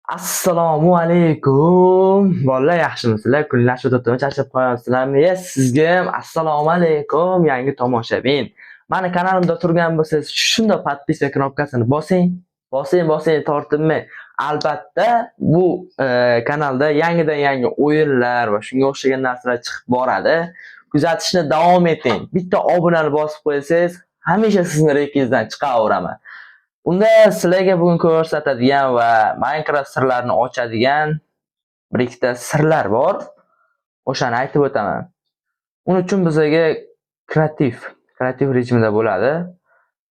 Assalomu alaykum. Bolalar yaxshimisizlar? Kunlar o'tibdimi? Charchab qolyapsizlarmi? Yes, sizga ham assalomu alaykum yangi tomoshabin. Mani kanalimda turgan bo'lsangiz, shunda podpiska knopkasini bosing. Bosing, bosing, tortinmang. Albatta, bu kanalda yangidan yangi o'yinlar va shunga o'xshagan narsalar chiqib boradi. Kuzatishni davom eting. Bitta obunani bosib qo'ysangiz, hamisha sizni rekingizdan chiqaveraman. Unda sizlarga bugun ko'rsatadigan va Minecraft sirlarini ochadigan bir ikkita sirlar bor. O'shani aytib o'taman. Uning uchun bizga kreativ rejimida bo'ladi.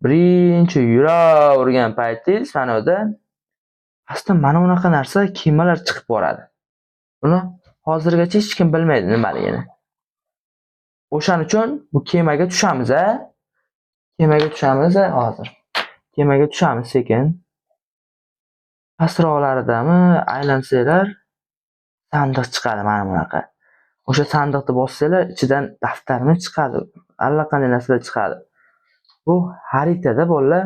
Birinchi yuravergan paytingiz mana bu yerda pastda mana bunaqa narsa kemalar chiqib boradi. Buni hozirgacha hech kim bilmaydi nimaligini. O'shaning uchun bu kemaga tushamiz, a? Kemaga tushamiz hozir. Kemaga tushamiz sekin. Pastroqlaridami aylansanglar sandiq chiqadi mana bunaqa. O'sha sandiqni bossanglar ichidan daftarmi chiqadi, allaqanday narsalar chiqadi. Bu xaritada bolalar.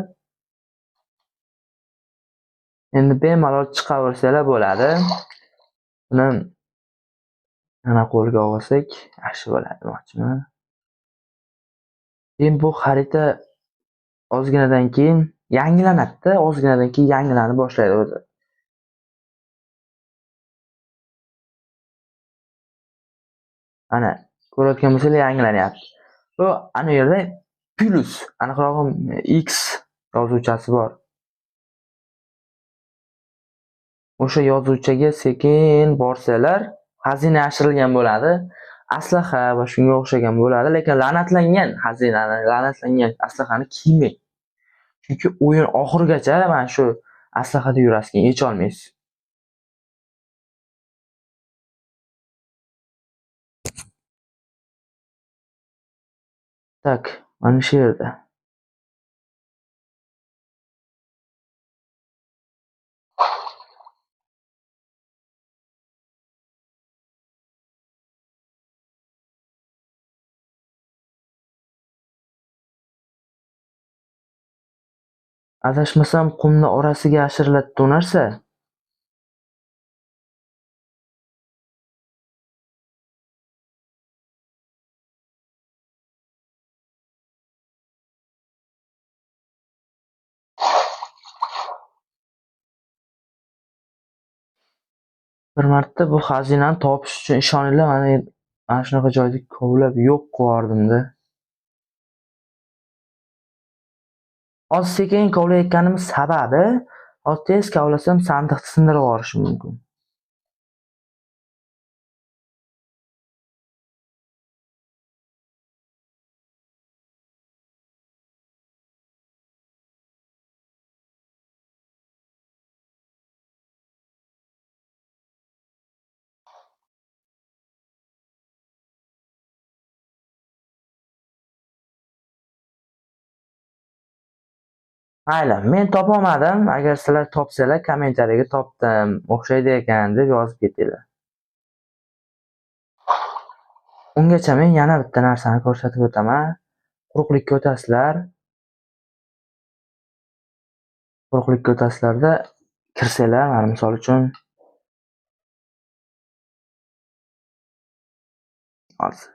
Endi bemalol chiqaversanglar bo'ladi. Buni mana qo'lga olsak yaxshi bo'ladi demoqchiman. Keyin bu xarita ozginadan keyin yangilanadi-da, ozginadan keyin yangilanib boshlaydi o'zi. Ana ko'rayotgan bo'lsanglar yangilanyapti. Bu ana yerda plus, aniqrog'i X yozuvchasi bor. O'sha yozuvchaga sekin borsanglar, xazina yashirilgan bo'ladi. Aslaha va shunga o'xshagan bo'ladi, lekin la'natlangan xazinani, la'natlangan aslahani kiymang. Chunki o'yin oxirigacha mana shu aslahada yurasiz, keyin yecha olmaysiz. Tak, mana shu yerda. Adashmasam qumni orasiga yashiriladi bu narsa. Bir marta bu xazinani topish uchun ishoninglar, mana shunaqa joyda kovlab yo'q qilib. Hozir sekin kovlayotganimiz sababi, hozir tez kovlasam sandiqni sindirib yuborishim mumkin. Mayli, men topolmadim. Agar sizlar topsanglar, kommentariyaga topdim, o'xshaydi ekan deb yozib ketinglar. Ungacha men yana bitta narsani ko'rsatib o'taman. Quruqlikka o'tasizlar. Quruqlikka o'tasizlarda kirsanglar, mana misol uchun hozir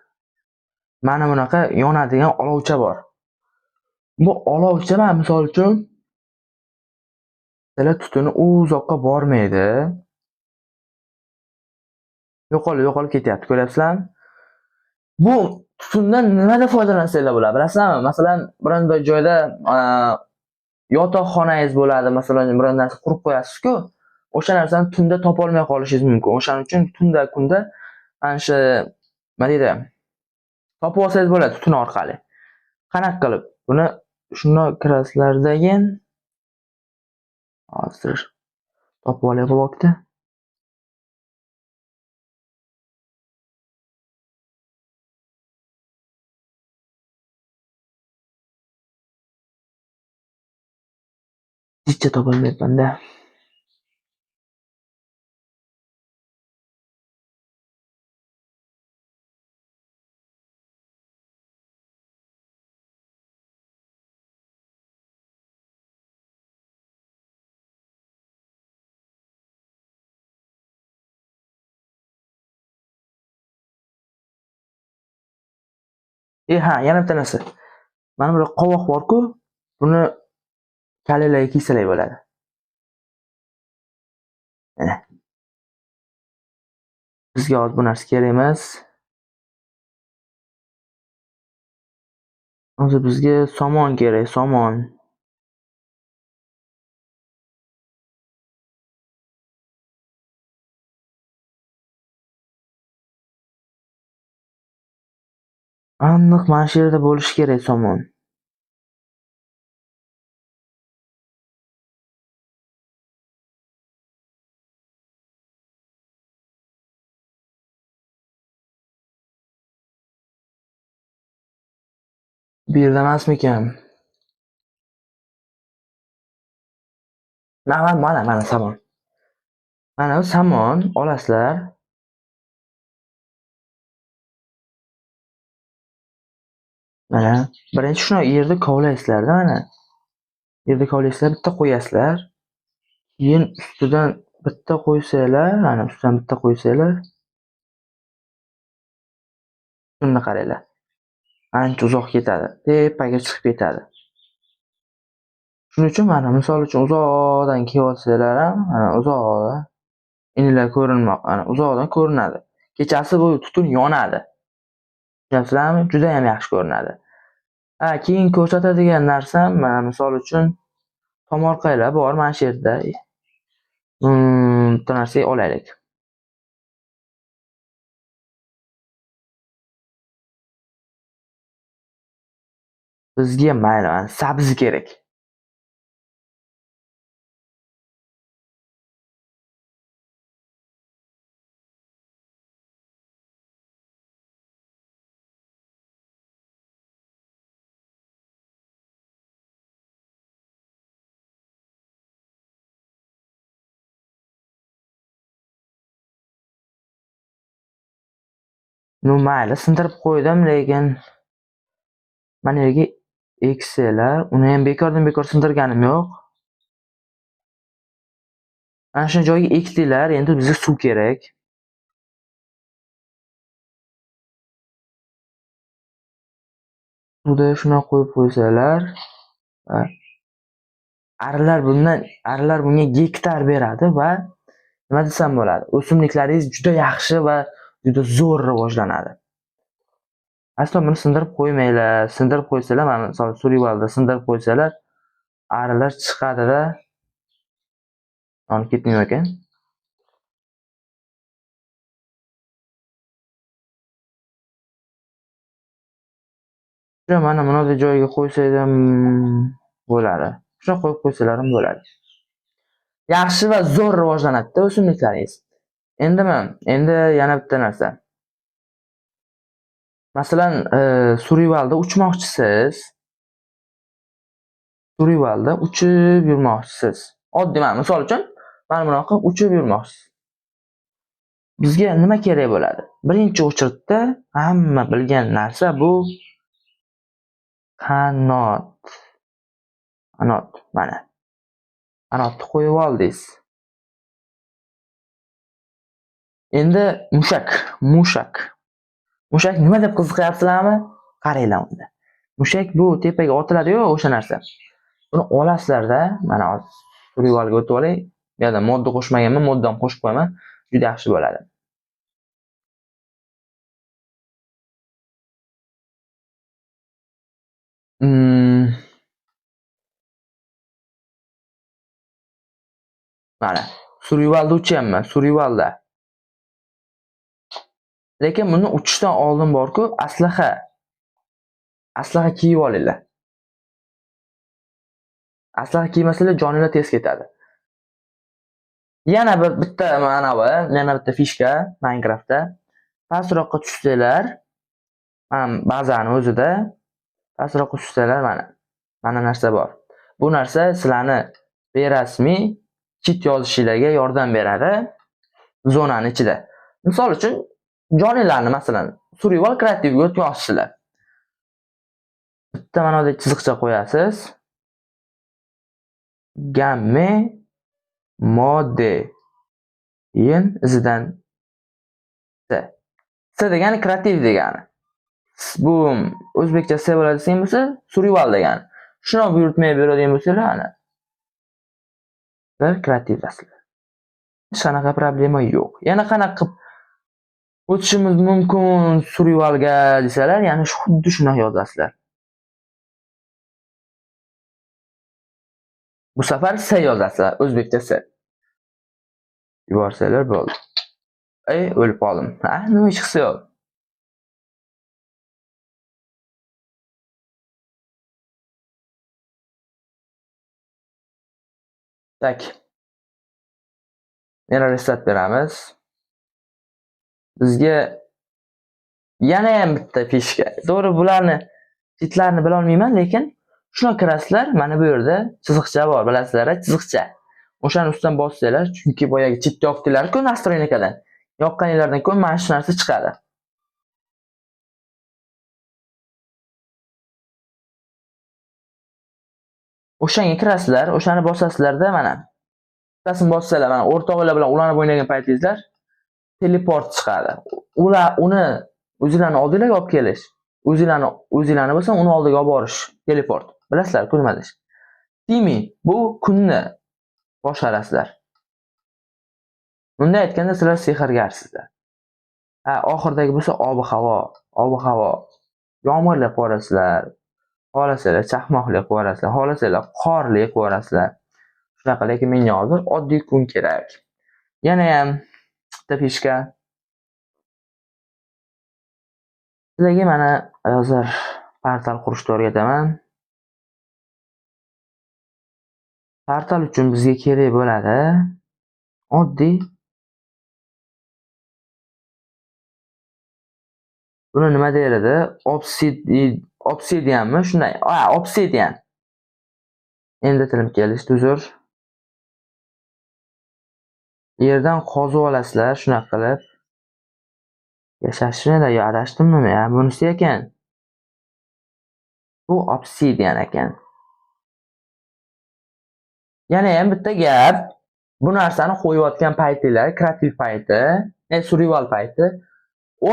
mana bunaqa yonadigan olovcha bor. Bu olovcha mana misol uchun sizlar tutuni uzoqqa bormaydi. Yo'qolib ketyapti, ko'ryapsizlarmi? Bu tutundan nimada foydalansanglar bo'ladi, bilasizlarmi? Masalan, bironta joyda yotoqxonangiz bo'ladi, masalan, biron narsa qurib qo'yasiz-ku, o'sha narsani tunda topolmay qolishingiz mumkin. O'shaning uchun tunda kunda mana shu nima deydi, topib olsangiz bo'ladi tutun orqali. Qanaqa qilib? Buni shundoq kirasizlardagin hozir topib olay blokni. Hech topolmayapman-da. Ha, yana bitta narsa. Mana bu qovoq bor-ku, buni kallalarga kiysalar bo'ladi. Mana. Bizga hozir bu narsa kerak emas. Hozir bizga somon kerak, somon. Aniq mana shu yerda bo'lishi kerak somon. Bu yerda emasmikan? Mana somon. Mana bu somon olasizlar. Mana birinchi shuni yerda kovlaysizlarda, mana. Yerda kovlaysizlar, bitta qo'yasizlar. Keyin ustidan bitta qo'ysanglar, mana ustidan bitta qo'ysanglar. Shuni qaranglar. Ancha uzoq ketadi, tepaga chiqib ketadi. Shuning uchun mana misol uchun uzoqdan kelyapsanglar ham, mana uzoqdan inilar ko'rinmoq, mana uzoqdan ko'rinadi. Kechasi bu tutun yonadi. Tushunyapsizlarmi? Juda ham yaxshi ko'rinadi. Ha, keyin ko'rsatadigan narsam, mana misol uchun tomorqalar bor mana shu yerda. Bitta narsa olaylik. Bizga mayli, mana sabzi kerak. Nu mayli, sindirib qo'ydim, lekin mana yerga eksalar, uni ham bekordan bekor sindirganim yo'q. Mana shu joyga ekdinglar, endi bizga suv kerak. Suvda shuni qo'yib qo'ysalar, va arilar bunga gektar beradi va nima desam bo'ladi? O'simliklaringiz juda yaxshi va juda zo'r rivojlanadi. Aslo buni sindirib qo'ymanglar. Sindirib qo'ysalar, mana misol survivalda sindirib qo'ysalar, arilar chiqadida yonib ketmaymi ekan? Shu mana bunday joyga qo'ysangiz ham bo'ladi. Shuni qo'yib qo'ysalar ham bo'ladi. Yaxshi va zo'r rivojlanadi o'simliklaringiz. Endimi? Endi yana bitta narsa. Masalan, survivalda uchmoqchisiz. Survivalda uchib yurmoqchisiz. Oddiy mana misol uchun mana bunaqa uchib yurmoqchisiz. Bizga nima kerak bo'ladi? Birinchi o'chiritda hamma bilgan narsa bu qanot. Qanot mana. Qanotni qo'yib oldingiz. Endi mushak, mushak. Mushak nima deb qiziqyapsizlarmi? Qaranglar unda. Mushak bu tepaga otiladi-yu o'sha narsa. Buni olasizlarda, mana hozir survivalga o'tib olay. Bu yerda modda qo'shmaganman, modda ham qo'shib qo'yaman, juda yaxshi bo'ladi. Mana survivalda uchyapman, survivalda. Lekin buni uchishdan oldin bor-ku, aslaha. Aslaha kiyib olinglar. Aslaha kiymasalar joninglar tez ketadi. Yana bir bitta ma'novi, yana bitta fishka Minecraftda. Pastroqqa tushsanglar, mana bazani o'zida pastroqqa tushsanglar mana. Mana narsa bor. Bu narsa sizlarni berasmiy cheat yozishinglarga yordam beradi zonani ichida. Misol uchun joninglarni masalan survival kreativga o'tmoqchisizlar. Bitta mana bunday chiziqcha qo'yasiz. Gamme mode. Keyin izidan C. C degani kreativ degani. Bu o'zbekcha S bo'ladi degan bo'lsa, survival degan. Shuni buyurtma beradigan bo'lsalar, ana. Ular kreativdasizlar. Hech qanaqa problema yo'q. Yana qanaqa qilib o'tishimiz mumkin survivalga desalar, ya'ni xuddi shunaqa yozasizlar. Bu safar S yozasizlar, o'zbekcha S. Yuborsanglar bo'ldi. Ey, o'lib qoldim. Ha, nima ish qilsa yo'q. Tak. Yana reset beramiz. Bizga yana ham bitta fishka. To'g'ri, bularni chitlarni bila olmayman, lekin shuna kirasizlar, mana bu yerda chiziqcha bor, bilasizlar, chiziqcha. O'shani ustidan bossanglar, chunki boyagi chit yoqdilar-ku nastroynikadan. Yoqqaninglardan keyin mana shu narsa chiqadi. O'shanga kirasizlar, o'shani bosasizlarda mana. Bittasini bossanglar, mana o'rtog'inglar bilan ulanib o'ynagan paytingizlar teleport chiqadi. Ular uni o'zinglarni oldinglarga olib kelish, o'zinglarni bo'lsa uni oldiga olib borish, teleport. Bilasizlar, ko'rmadish. Timi bu kunni boshqarasizlar. Bunday aytganda sizlar sehrgarsizlar. Ha, oxiridagi bo'lsa ob-havo, ob-havo. Yomg'irli qilib yuborasizlar, xohlasanglar chaqmoqli qilib yuborasizlar, xohlasanglar qorli qilib yuborasizlar. Shunaqa, lekin menga hozir oddiy kun kerak. Yana ham bitta fishka. Sizlarga mana hozir portal qurishni o'rgataman. Portal uchun bizga kerak bo'ladi oddiy. Buni nima der edi? Obsidianmi? Shunday. Ha, obsidian. Endi tilim kelishdi, uzr. Yerdan qozib olasizlar, shunaqa qilib. Yashashni yo adashdimmi men? Ha, bunisi ekan. Bu obsidian ekan. Yana ham bitta gap, bu narsani qo'yayotgan paytinglar, kreativ payti, survival payti,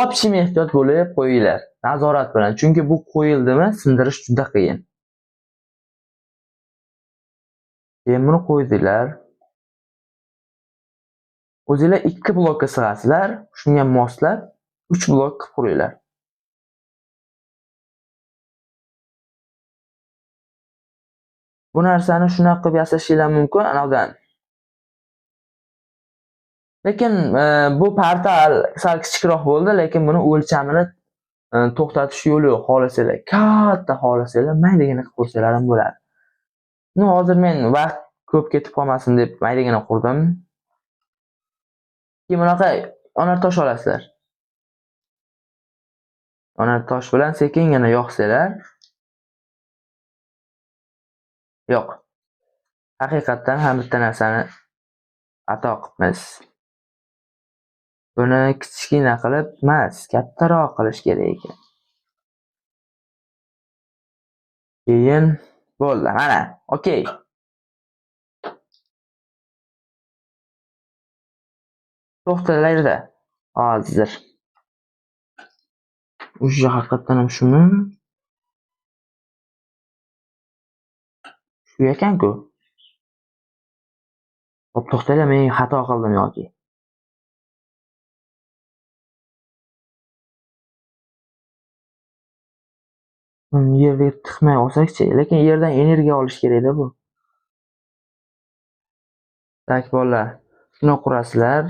общий ehtiyot bo'lib qo'yinglar, nazorat bilan. Chunki bu qo'yildimi, sindirish juda qiyin. Keyin buni qo'ydinglar. O'zinglar 2 blokka sig'asizlar, shunga moslab 3 blok qilib quringlar. Bu narsani shunaqa qilib yasashinglar mumkin anavdan. Lekin bu portal sal kichikroq bo'ldi, lekin buni o'lchamini to'xtatish yo'li yo'q. Xohlasanglar katta, xohlasanglar maydagina qilib qursanglar ham bo'ladi. Buni hozir men vaqt ko'p ketib qolmasin deb maydagina qurdim. Keyin bunaqa yonar tosh olasizlar. Yonar tosh bilan sekingina yoqsanglar. Yo'q. Haqiqatdan ham bitta narsani ato qilibmiz. Buni kichkina qilib emas, kattaroq qilish kerak ekan. Keyin bo'ldi, mana, okey. To'xtalarda. Hozir. O'sha haqiqatdan ham shumi? Shu ekan-ku. Hop, to'xtanglar, men xato qildim yoki. Yerga tiqmay olsak-chi, lekin yerdan energiya olish kerak-da bu. Tak bolalar, shuni qurasizlar.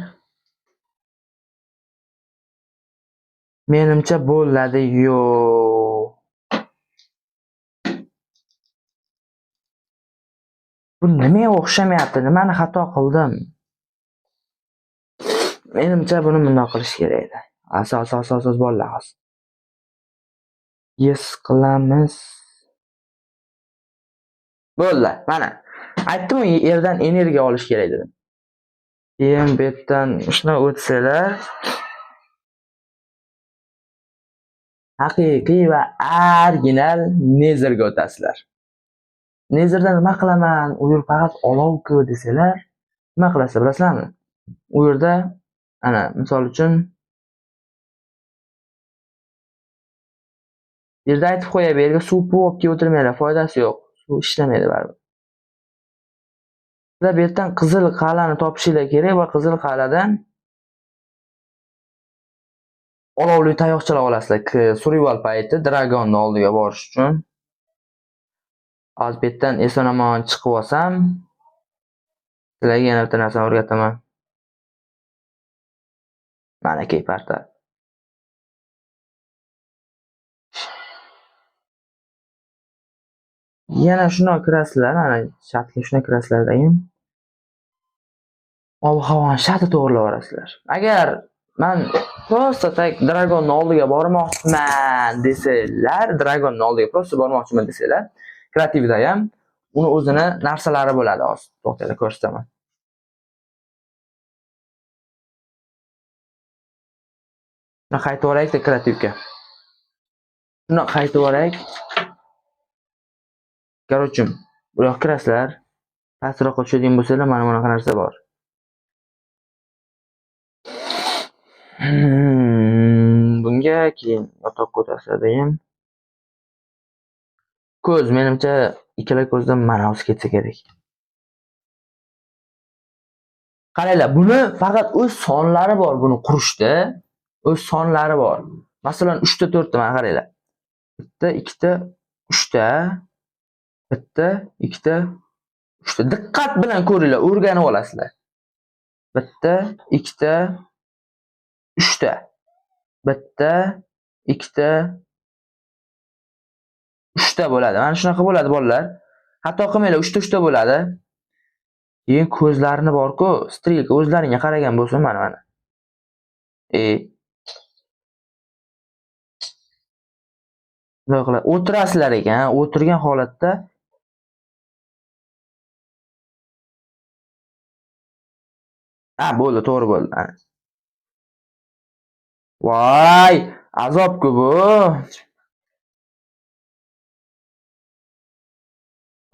Menimcha bo'ladi, yo'q. Bu nimaga o'xshamayapti? Nimani xato qildim? Menimcha buni bundoq qilish kerak edi. Asos, asos, asos bolalar hozir. Yes qilamiz. Bo'ldi, mana. Aytdim-ku, yerdan energiya olish kerak dedim. Keyin bu yerdan shuni o'tsalar haqiqiy va original Netherga o'tasizlar. Netherda nima qilaman? U yer faqat olov-ku desalar, nima qilasizlar bilasizlarmi? U yerda ana, misol uchun Bu yerda aytib qo'yay, bu yerga suv olib kelib o'tirmanglar, foydasi yo'q. Suv ishlamaydi baribir. Sizlar bu yerdan qizil qal'ani topishinglar kerak va qizil qal'adan olovli tayoqchalar olasizlar. Survival payti dragonni oldiga borish uchun. Hozir bu yerdan eson-omon chiqib olsam, sizlarga yana bitta narsani o'rgataman. Mana key portal. Yana shundoq kirasizlar, mana shartli shundoq kirasizlar deyin. Ob-havoni shartli to'g'rilab olasizlar. Agar men просто tak dragonni oldiga bormoqchiman desanglar, dragonni oldiga просто bormoqchiman desanglar, kreativda ham uni o'zini narsalari bo'ladi. Hozir to'xtanglar, ko'rsataman. Shuni qaytib yuboraylik-da kreativga. Shuni qaytib yuboraylik. Короче, bu yoqqa kirasizlar. Pastroqqa tushadigan bo'lsanglar, mana bunaqa narsa bor. Bunga keyin yotoqqa o'tasizlar deyin. Ko'z, menimcha ikkala ko'zdan mana hozir ketsa kerak. Qaranglar, buni faqat o'z sonlari bor, buni qurishda o'z sonlari bor. Masalan, 3 ta, 4 ta, mana qaranglar. 1 ta, 2 ta, 3 ta, 1 ta, 2 ta, 3 ta. Diqqat bilan ko'ringlar, o'rganib olasizlar. 1 ta, 2 ta, 3 ta. 1 ta, 2 ta, 3 ta bo'ladi. Mana shunaqa bo'ladi bolalar. Xato qilmanglar, 3 ta 3 ta bo'ladi. Keyin ko'zlarini bor-ku, strelka o'zlaringga qaragan bo'lsin, mana mana. Bunday qilib o'tirasizlar ekan, o'tirgan holatda ha, bo'ldi, to'g'ri bo'ldi. Ana. Voy, azob-ku bu.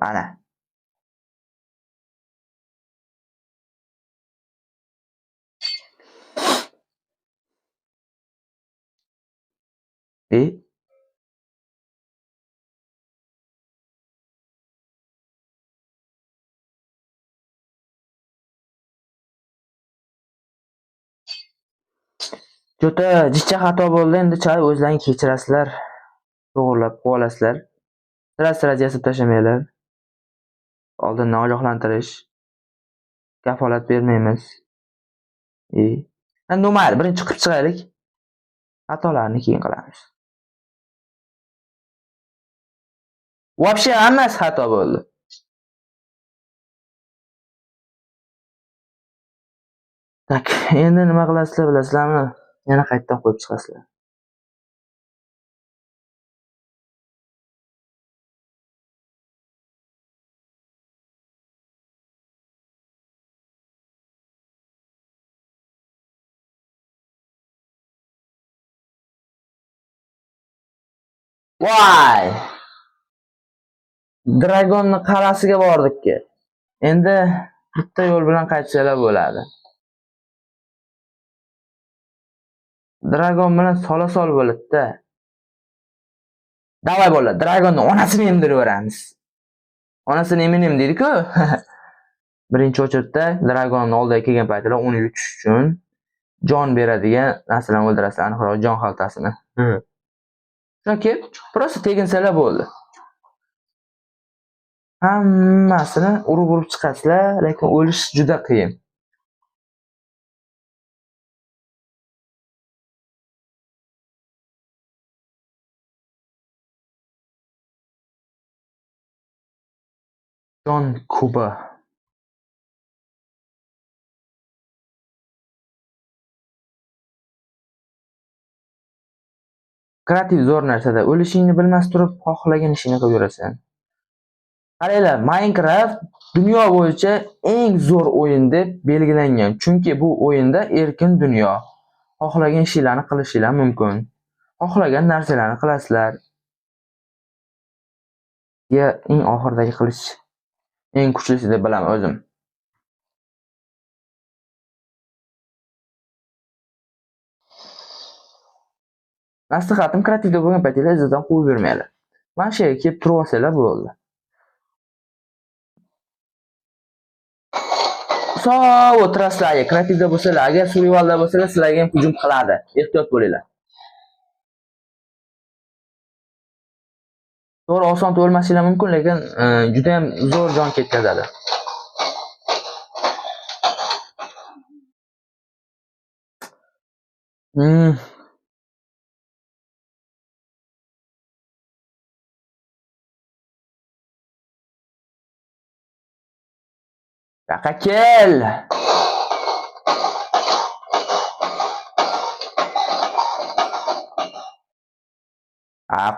Mana. Juda jicha xato bo'ldi, endi chay o'zlaring kechirasizlar, to'g'rilab qo'ya olasizlar. Sira-sira yasab tashlamanglar. Oldindan ogohlantirish. Kafolat bermaymiz. Endi mayli, birinchi qilib chiqaylik. Xatolarni keyin qilamiz. Вообще hammasi xato bo'ldi. Tak, endi nima qilasizlar bilasizlarmi? Yana qaytadan qo'yib chiqasizlar. Voy! Dragonni qal'asiga bordikki. Endi bitta yo'l bilan qaytsalar bo'ladi. Dragon bilan sola-sol bo'ladi-da. Davay bolalar, dragonni onasini emdiraveramiz. Onasini eminim deydi-ku. Birinchi o'chirtda dragonni oldiga kelgan paytida uni yutish uchun jon beradigan narsalarni o'ldirasizlar, aniqroq jon xaltasini. Yoki prosta teginsalar bo'ldi. Hammasini urib-urib chiqasizlar, lekin o'lish juda qiyin. Jon Kuba. Kreativ zo'r narsada, o'lishingni bilmas turib, xohlagan ishingni qilib yurasan. Qaranglar, Minecraft dunyo bo'yicha eng zo'r o'yin deb belgilangan. Chunki bu o'yinda erkin dunyo. Xohlagan ishlarni qilishinglar mumkin. Xohlagan narsalarni qilasizlar. Ya eng oxiridagi qilich eng kuchlisi deb bilaman o'zim. Nasihatim, kreativda bo'lgan paytinglar izidan quvib yurmanglar. Mana shu yerga kelib turib olsanglar bo'ldi. Sog' o'tirasizlar, agar kreativda bo'lsalar, agar survivalda bo'lsalar, sizlarga ham hujum qiladi. Ehtiyot bo'linglar. To'g'ri, oson o'lmasinglar mumkin, lekin juda ham zo'r jon ketkazadi. Baqa kel.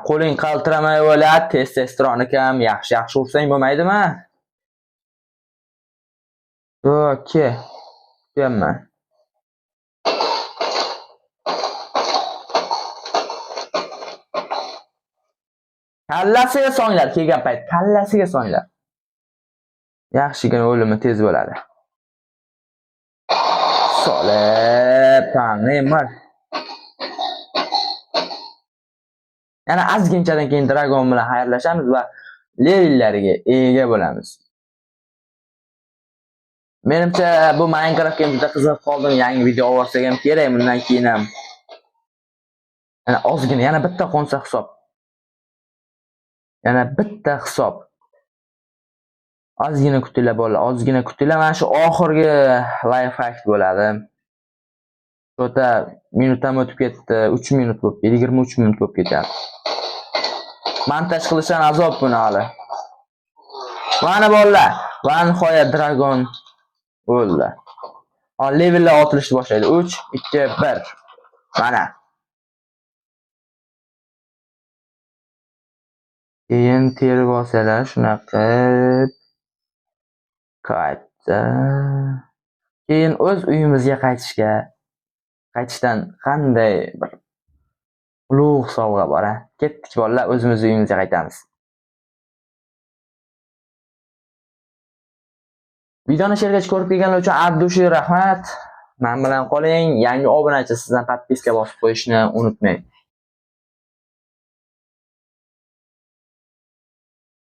Qo'ling qaltiramay o'ladi, testosteroni kam, yaxshi-yaxshi ursang bo'lmaydimi? Okey. Kutyapman. Kallasiga songlar kelgan payt, kallasiga songlar. Yaxshigina o'limi tez bo'ladi. Solib, nima? Yana ozginchadan keyin dragon bilan xayrlashamiz va levellarga ega bo'lamiz. Menimcha bu Minecraftga juda qiziqib qoldim. Yangi video olsak ham kerak bundan keyin ham. Yana ozgina, yana bitta qo'nsa hisob. Yana bitta hisob. Ozgina kutinglar bolalar, ozgina kutinglar. Mana shu oxirgi life hack bo'ladi. O'ta minut ham o'tib ketdi, 3 minut bo'lib, 23 minut bo'lib ketyapti. Montaj qilishdan azob buni hali. Mana bolalar, va nihoyat dragon o'ldi. Levellar otilishni boshlaydi. 3, 2, 1. Mana. Keyin terib olsalar shunaqa qaytdi. Keyin o'z uyimizga qaytishdan qanday bir ulug' sovg'a bor, ha? Ketdik bolalar, o'zimiz uyimizga qaytamiz. Videoni shu yergacha ko'rib kelganlar uchun abdushi rahmat. Men bilan qoling. Yangi obunachi sizdan podpiska bosib qo'yishni unutmang.